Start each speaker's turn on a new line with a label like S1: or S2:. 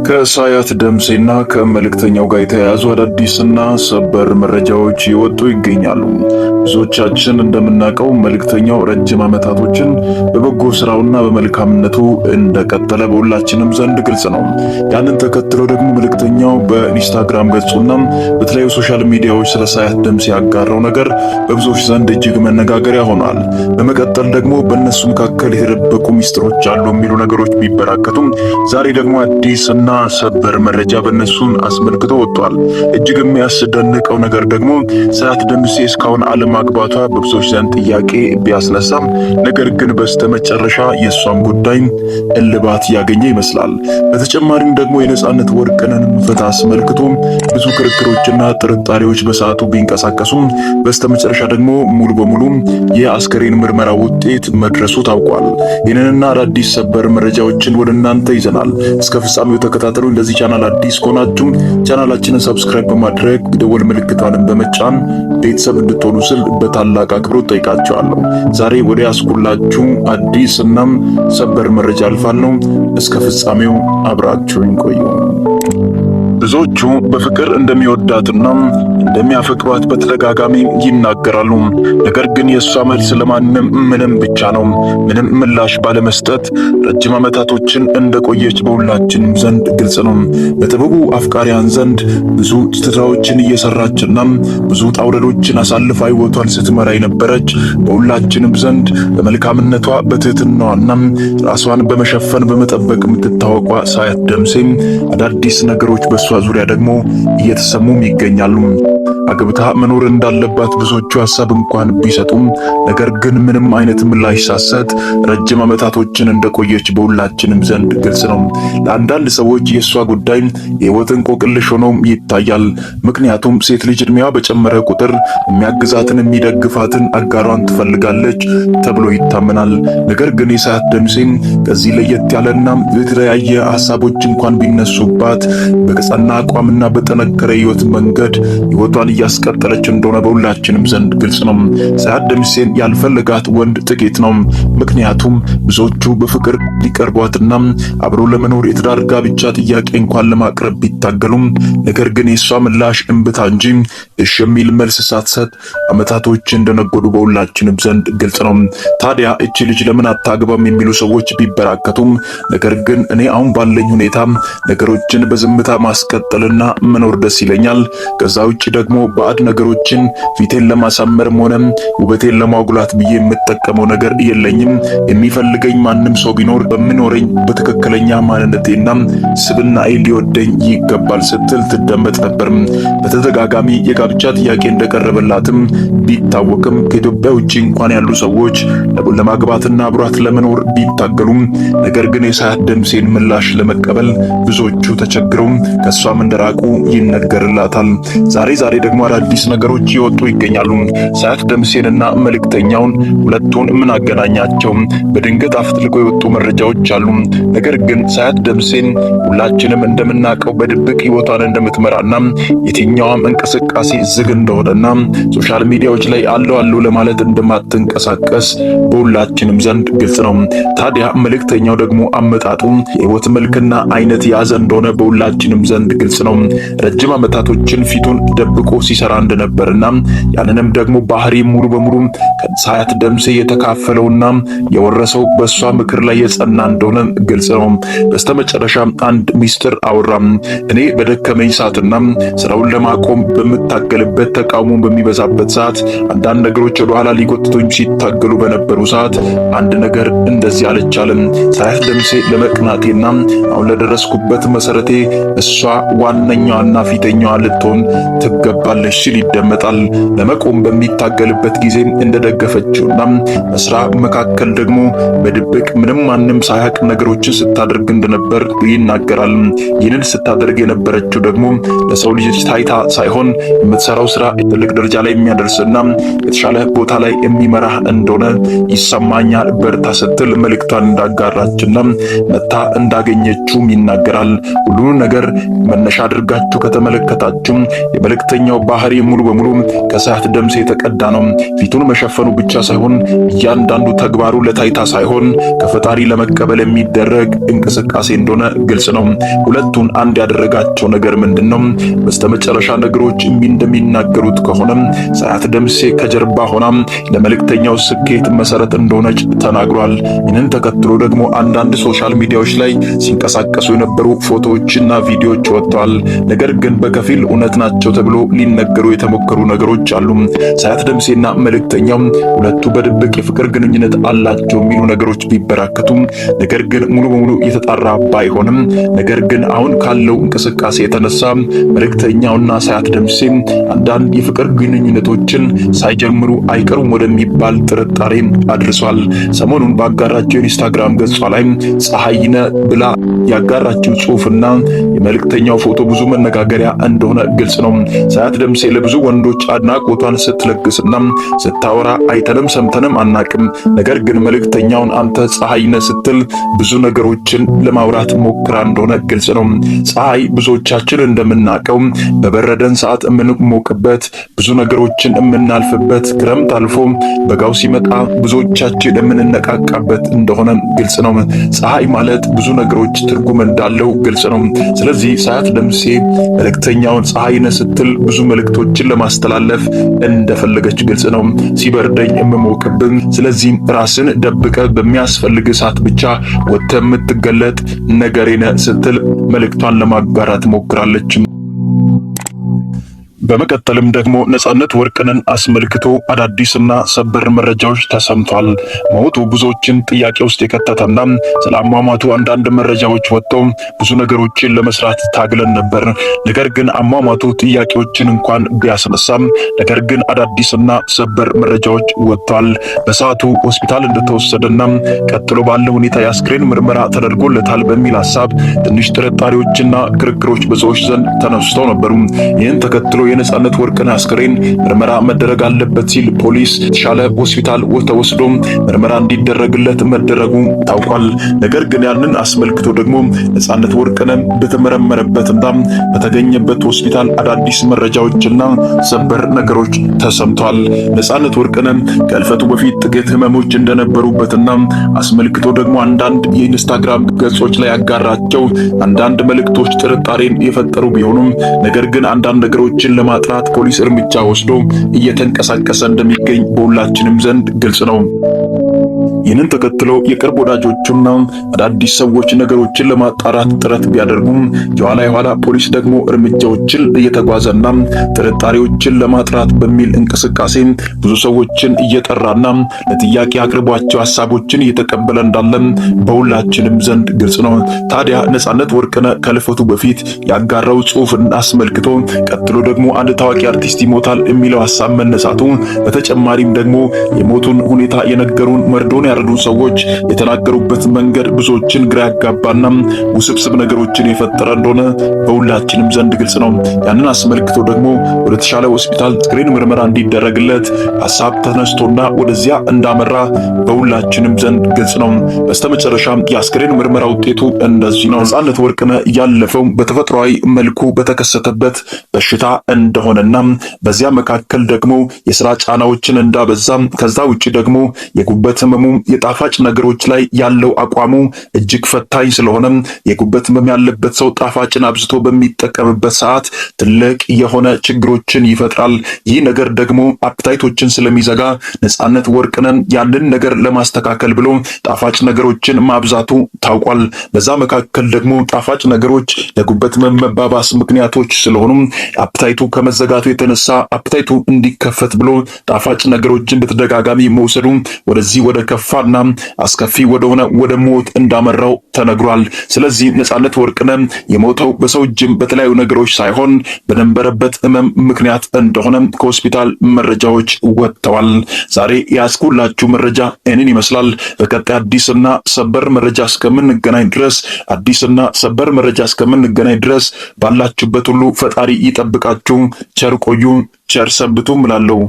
S1: ከሳያት ደምሴና ከመልእክተኛው ጋር የተያያዙ አዳዲስና ሰበር መረጃዎች እየወጡ ይገኛሉ። ብዙዎቻችን እንደምናውቀው መልእክተኛው ረጅም ዓመታቶችን በበጎ ስራውና በመልካምነቱ እንደቀጠለ በሁላችንም ዘንድ ግልጽ ነው። ያንን ተከትሎ ደግሞ መልእክተኛው በኢንስታግራም ገጹና በተለያዩ social media ዎች ስለ ሳያት ደምሴ ያጋራው ነገር በብዙዎች ዘንድ እጅግ መነጋገሪያ ሆኗል። በመቀጠል ደግሞ በእነሱ መካከል የተደበቁ ሚስጥሮች አሉ የሚሉ ነገሮች ቢበራከቱም ዛሬ ደግሞ አዲስ እና ሰበር መረጃ በእነሱን አስመልክቶ ወጥቷል። እጅግ የሚያስደንቀው ነገር ደግሞ ሳያት ደምሴ እስካሁን አለማግባቷ በብዙዎች ዘንድ ጥያቄ ቢያስነሳም ነገር ግን በስተመጨረሻ የእሷም ጉዳይ እልባት ያገኘ ይመስላል። በተጨማሪም ደግሞ የነጻነት ወርቅነህን ፈታ አስመልክቶ ብዙ ክርክሮችና ጥርጣሬዎች በሰዓቱ ቢንቀሳቀሱም በስተመጨረሻ ደግሞ ሙሉ በሙሉ የአስከሬን ምርመራ ውጤት መድረሱ ታውቋል። ይህንንና አዳዲስ ሰበር መረጃዎችን ወደ እናንተ ይዘናል። እስከ ፍጻሜው ተከታተሉ። ለዚህ ቻናል አዲስ ከሆናችሁ ቻናላችንን subscribe በማድረግ ደወል ምልክቷንም በመጫን ቤተሰብ እንድትሆኑ ስል በታላቅ አክብሮት ጠይቃችኋለሁ። ዛሬ ወደ ያስኩላችሁ አዲስ እናም ሰበር መረጃ አልፋለሁ። እስከ ፍጻሜው አብራችሁኝ ቆዩ። ብዙዎቹ በፍቅር እንደሚወዳትና እንደሚያፈቅሯት በተደጋጋሚ ይናገራሉ። ነገር ግን የእሷ መልስ ለማንም ምንም ብቻ ነው። ምንም ምላሽ ባለመስጠት ረጅም ዓመታቶችን እንደቆየች በሁላችንም ዘንድ ግልጽ ነው። በጥበቡ አፍቃሪያን ዘንድ ብዙ ስራዎችን እየሰራችና ብዙ ጣውረዶችን አሳልፋ ሕይወቷን ስትመራ የነበረች በሁላችንም ዘንድ በመልካምነቷ በትህትናዋና ራሷን በመሸፈን በመጠበቅ የምትታወቋ ሳያት ደምሴ አዳዲስ ነገሮች በሷ ዙሪያ ደግሞ እየተሰሙም ይገኛሉ። አግብታ መኖር እንዳለባት ብዙዎቹ ሐሳብ እንኳን ቢሰጡም ነገር ግን ምንም አይነት ምላሽ ሳትሰጥ ረጅም ዓመታቶችን እንደቆየች በሁላችንም ዘንድ ግልጽ ነው። ለአንዳንድ ሰዎች የእሷ ጉዳይ የሕይወት እንቆቅልሽ ሆኖ ይታያል። ምክንያቱም ሴት ልጅ እድሜዋ በጨመረ ቁጥር የሚያግዛትን የሚደግፋትን አጋሯን ትፈልጋለች ተብሎ ይታመናል። ነገር ግን የሳያት ደምሴም ከዚህ ለየት ያለና የተለያየ ሐሳቦች እንኳን ቢነሱባት በጸና አቋምና በጠነከረ ሕይወት መንገድ ሕይወቷን እያስቀጠለች እንደሆነ በሁላችንም ዘንድ ግልጽ ነው። ሳያት ደምሴን ያልፈለጋት ወንድ ጥቂት ነው። ምክንያቱም ብዙዎቹ በፍቅር ሊቀርቧትና አብሮ ለመኖር የትዳር ጋብቻ ጥያቄ እንኳን ለማቅረብ ቢታገሉም ነገር ግን የእሷ ምላሽ እምብታ እንጂ እሺ የሚል መልስ ሳትሰጥ ዓመታቶች እንደነጎዱ በሁላችንም ዘንድ ግልጽ ነው። ታዲያ እቺ ልጅ ለምን አታግባም የሚሉ ሰዎች ቢበራከቱም ነገር ግን እኔ አሁን ባለኝ ሁኔታ ነገሮችን በዝምታ ማስቀጠልና መኖር ደስ ይለኛል። ከዛ ውጭ ደግሞ ባዕድ ነገሮችን ፊቴን ለማሳመርም ሆነ ውበቴን ለማጉላት ብዬ የምጠቀመው ነገር የለኝም። የሚፈልገኝ ማንም ሰው ቢኖር በምኖረኝ በትክክለኛ ማንነቴና ስብናዬ ሊወደኝ ይገባል ስትል ትደመጥ ነበር። በተደጋጋሚ የጋብቻ ጥያቄ እንደቀረበላትም ቢታወቅም ከኢትዮጵያ ውጭ እንኳን ያሉ ሰዎች ለማግባትና አብሯት ለመኖር ቢታገሉም ነገር ግን የሳያት ደምሴን ምላሽ ለመቀበል ብዙዎቹ ተቸግረው ከእሷም እንደራቁ ይነገርላታል። ዛሬ ዛሬ ደግሞ አዳዲስ ነገሮች ይወጡ ይገኛሉ። ሳያት ደምሴንና መልእክተኛውን ሁለቱን ምን አገናኛቸው? በድንገት አፍትልቆ የወጡ መረጃዎች አሉ። ነገር ግን ሳያት ደምሴን ሁላችንም እንደምናውቀው በድብቅ ሕይወቷን እንደምትመራና የትኛዋም እንቅስቃሴ ዝግ እንደሆነና social media ዎች ላይ አለው አለው ለማለት እንደማትንቀሳቀስ በሁላችንም ዘንድ ግልጽ ነው። ታዲያ መልእክተኛው ደግሞ አመጣጡ የሕይወት መልክና አይነት የያዘ እንደሆነ በሁላችንም ዘንድ ግልጽ ነው። ረጅም ዓመታቶችን ፊቱን ደብቆ ሲሰራ እንደነበርና ያንንም ደግሞ ባህሪ ሙሉ በሙሉ ከሳያት ደምሴ የተካፈለውና የወረሰው በሷ ምክር ላይ የጸና እንደሆነ ግልጽ ነው። በስተመጨረሻ አንድ ሚስጥር አወራም። እኔ በደከመኝ ሰዓትና ስራውን ለማቆም በምታገልበት ተቃውሞ በሚበዛበት ሰዓት አንዳንድ ነገሮች ወደኋላ ሊጎትቱኝ ሲታገሉ በነበሩ ሰዓት አንድ ነገር እንደዚህ አልቻለም። ሳያት ደምሴ ለመቅናቴና አሁን ለደረስኩበት መሰረቴ እሷ ዋነኛዋና ፊተኛዋ ልትሆን ትገባለች ሲል ይደመጣል። ለመቆም በሚታገልበት ጊዜ እንደደገፈችውና በስራ መካከል ደግሞ በድብቅ ምንም ማንም ሳያቅ ነገሮችን ስታደርግ እንደነበር ይናገራል። ይህንን ስታደርግ የነበረችው ደግሞ ለሰው ልጅ ታይታ ሳይሆን የምትሰራው ስራ ትልቅ ደረጃ ላይ የሚያደርስና የተሻለ ቦታ ላይ የሚመራህ እንደሆነ ይሰማኛል፣ በርታ ስትል መልእክቷን እንዳጋራችና መታ እንዳገኘችውም ይናገራል። ሁሉን ነገር መነሻ አድርጋችሁ ከተመለከታችሁ የመልእክተኛው የመልእክተኛው ባህሪ ሙሉ በሙሉ ከሳያት ደምሴ የተቀዳ ነው። ፊቱን መሸፈኑ ብቻ ሳይሆን እያንዳንዱ ተግባሩ ለታይታ ሳይሆን ከፈጣሪ ለመቀበል የሚደረግ እንቅስቃሴ እንደሆነ ግልጽ ነው። ሁለቱን አንድ ያደረጋቸው ነገር ምንድን ነው? በስተመጨረሻ ነገሮች እንደሚናገሩት ከሆነ ሳያት ደምሴ ከጀርባ ሆና ለመልእክተኛው ስኬት መሰረት እንደሆነች ተናግሯል። ይህንን ተከትሎ ደግሞ አንዳንድ social media ዎች ላይ ሲንቀሳቀሱ የነበሩ ፎቶዎችና ቪዲዮዎች ወጥተዋል። ነገር ግን በከፊል እውነት ናቸው ተብሎ ሊነገሩ የተሞከሩ ነገሮች አሉ። ሳያት ደምሴና መልእክተኛው ሁለቱ በድብቅ የፍቅር ግንኙነት አላቸው የሚሉ ነገሮች ቢበራከቱም ነገር ግን ሙሉ በሙሉ የተጣራ ባይሆንም ነገር ግን አሁን ካለው እንቅስቃሴ የተነሳ መልእክተኛውና ሳያት ደምሴ አንዳንድ የፍቅር ግንኙነቶችን ሳይጀምሩ አይቀሩም ወደሚባል ጥርጣሬ አድርሷል። ሰሞኑን ባጋራቸው የኢንስታግራም ገጿ ላይ ፀሐይነ ብላ ያጋራችው ጽሑፍና የመልእክተኛው ፎቶ ብዙ መነጋገሪያ እንደሆነ ግልጽ ነው። ሳያት ደምሴ ለብዙ ወንዶች አድናቆቷን ስትለግስና ስታወራ አይተንም ሰምተንም አናቅም። ነገር ግን መልእክተኛውን አንተ ፀሐይነ ስትል ብዙ ነገሮችን ለማውራት ሞክራ እንደሆነ ግልጽ ነው። ፀሐይ ብዙዎቻችን እንደምናውቀው በበረደን ሰዓት የምንሞቅበት፣ ብዙ ነገሮችን የምናልፍበት፣ ክረምት አልፎ በጋው ሲመጣ ብዙዎቻችን የምንነቃቃበት እንደሆነ ግልጽ ነው። ፀሐይ ማለት ብዙ ነገሮች ትርጉም እንዳለው ግልጽ ነው። ስለዚህ ሳያት ደምሴ መልእክተኛውን ፀሐይ ነህ ስትል ብዙ መልእክቶችን ለማስተላለፍ እንደፈለገች ግልጽ ነው። ሲበርደኝ የምሞቅብን፣ ስለዚህ ራስን ደብቀ በሚያስፈልግ ሰዓት ብቻ ወጥተህ የምትገለጥ ነገሬ ነህ ስትል መልእክቷን ለማጋራት ሞክራለች። በመቀጠልም ደግሞ ነጻነት ወርቅነህን አስመልክቶ አዳዲስና ሰበር መረጃዎች ተሰምቷል። ሞቱ ብዙዎችን ጥያቄ ውስጥ የከተተና ስለ አሟሟቱ አንዳንድ መረጃዎች ወጥተው ብዙ ነገሮችን ለመስራት ታግለን ነበር። ነገር ግን አሟሟቱ ጥያቄዎችን እንኳን ቢያስነሳም ነገር ግን አዳዲስና ሰበር መረጃዎች ወጥቷል። በሰዓቱ ሆስፒታል እንደተወሰደና ቀጥሎ ባለው ሁኔታ የአስክሬን ምርመራ ተደርጎለታል በሚል ሀሳብ ትንሽ ጥርጣሬዎችና ክርክሮች በሰዎች ዘንድ ተነስተው ነበሩ። ይህን ተከትሎ የነጻነት ወርቅነህ አስክሬን ምርመራ መደረግ አለበት ሲል ፖሊስ የተሻለ ሆስፒታል ተወስዶ ምርመራ እንዲደረግለት መደረጉ ታውቋል። ነገር ግን ያንን አስመልክቶ ደግሞ ነጻነት ወርቅነህ በተመረመረበትና በተገኘበት ሆስፒታል አዳዲስ መረጃዎችና ሰበር ነገሮች ተሰምቷል። ነጻነት ወርቅነህ ከህልፈቱ በፊት ጥቂት ህመሞች እንደነበሩበትና አስመልክቶ ደግሞ አንዳንድ የኢንስታግራም ገጾች ላይ ያጋራቸው አንዳንድ መልእክቶች ጥርጣሬን የፈጠሩ ቢሆኑም ነገር ግን አንዳንድ ነገሮችን ለማጥራት ፖሊስ እርምጃ ወስዶ እየተንቀሳቀሰ እንደሚገኝ በሁላችንም ዘንድ ግልጽ ነው። ይህንን ተከትሎ የቅርብ ወዳጆቹና አዳዲስ ሰዎች ነገሮችን ለማጣራት ጥረት ቢያደርጉም የኋላ የኋላ ፖሊስ ደግሞ እርምጃዎችን እየተጓዘና ጥርጣሬዎችን ለማጥራት በሚል እንቅስቃሴ ብዙ ሰዎችን እየጠራና ለጥያቄ አቅርቧቸው ሀሳቦችን እየተቀበለ እንዳለ በሁላችንም ዘንድ ግልጽ ነው። ታዲያ ነጻነት ወርቅነህ ከልፈቱ በፊት ያጋራው ጽሑፍን አስመልክቶ ቀጥሎ ደግሞ አንድ ታዋቂ አርቲስት ይሞታል የሚለው ሀሳብ መነሳቱ፣ በተጨማሪም ደግሞ የሞቱን ሁኔታ የነገሩን መርዶን ያረዱን ሰዎች የተናገሩበት መንገድ ብዙዎችን ግራ ያጋባና ውስብስብ ነገሮችን የፈጠረ እንደሆነ በሁላችንም ዘንድ ግልጽ ነው። ያንን አስመልክቶ ደግሞ ወደ ተሻለ ሆስፒታል አስክሬን ምርመራ እንዲደረግለት ሀሳብ ተነስቶና ወደዚያ እንዳመራ በሁላችንም ዘንድ ግልጽ ነው። በስተመጨረሻም የአስክሬን ምርመራ ውጤቱ እንደዚህ ነው። ነጻነት ወርቅነህ ያለፈው በተፈጥሯዊ መልኩ በተከሰተበት በሽታ እንደሆነና በዚያ መካከል ደግሞ የስራ ጫናዎችን እንዳበዛ፣ ከዛ ውጪ ደግሞ የጉበት ህመሙ የጣፋጭ ነገሮች ላይ ያለው አቋሙ እጅግ ፈታኝ ስለሆነ የጉበት ህመም ያለበት ሰው ጣፋጭን አብዝቶ በሚጠቀምበት ሰዓት ትልቅ የሆነ ችግሮችን ይፈጥራል። ይህ ነገር ደግሞ appetite ኦችን ስለሚዘጋ ነጻነት ወርቅነህን ያንን ነገር ለማስተካከል ብሎ ጣፋጭ ነገሮችን ማብዛቱ ታውቋል። በዛ መካከል ደግሞ ጣፋጭ ነገሮች ለጉበት ህመም መባባስ ምክንያቶች ስለሆኑ appetite ኡ ከመዘጋቱ የተነሳ appetite ኡ እንዲከፈት ብሎ ጣፋጭ ነገሮችን በተደጋጋሚ መውሰዱ ወደዚህ ወደ ከፋና አስከፊ ወደሆነ ወደ ሞት እንዳመራው ተነግሯል። ስለዚህ ነጻነት ወርቅነህ የሞተው በሰው እጅም በተለያዩ ነገሮች ሳይሆን በነበረበት ህመም ምክንያት እንደሆነ ከሆስፒታል መረጃዎች ወጥተዋል። ዛሬ ያስኩላችሁ መረጃ ይህንን ይመስላል። በቀጣይ አዲስና ሰበር መረጃ እስከምንገናኝ ድረስ አዲስና ሰበር መረጃ እስከምንገናኝ ድረስ ባላችሁበት ሁሉ ፈጣሪ ይጠብቃችሁ። ቸር ቆዩ፣ ቸር ሰንብቱ እላለሁ።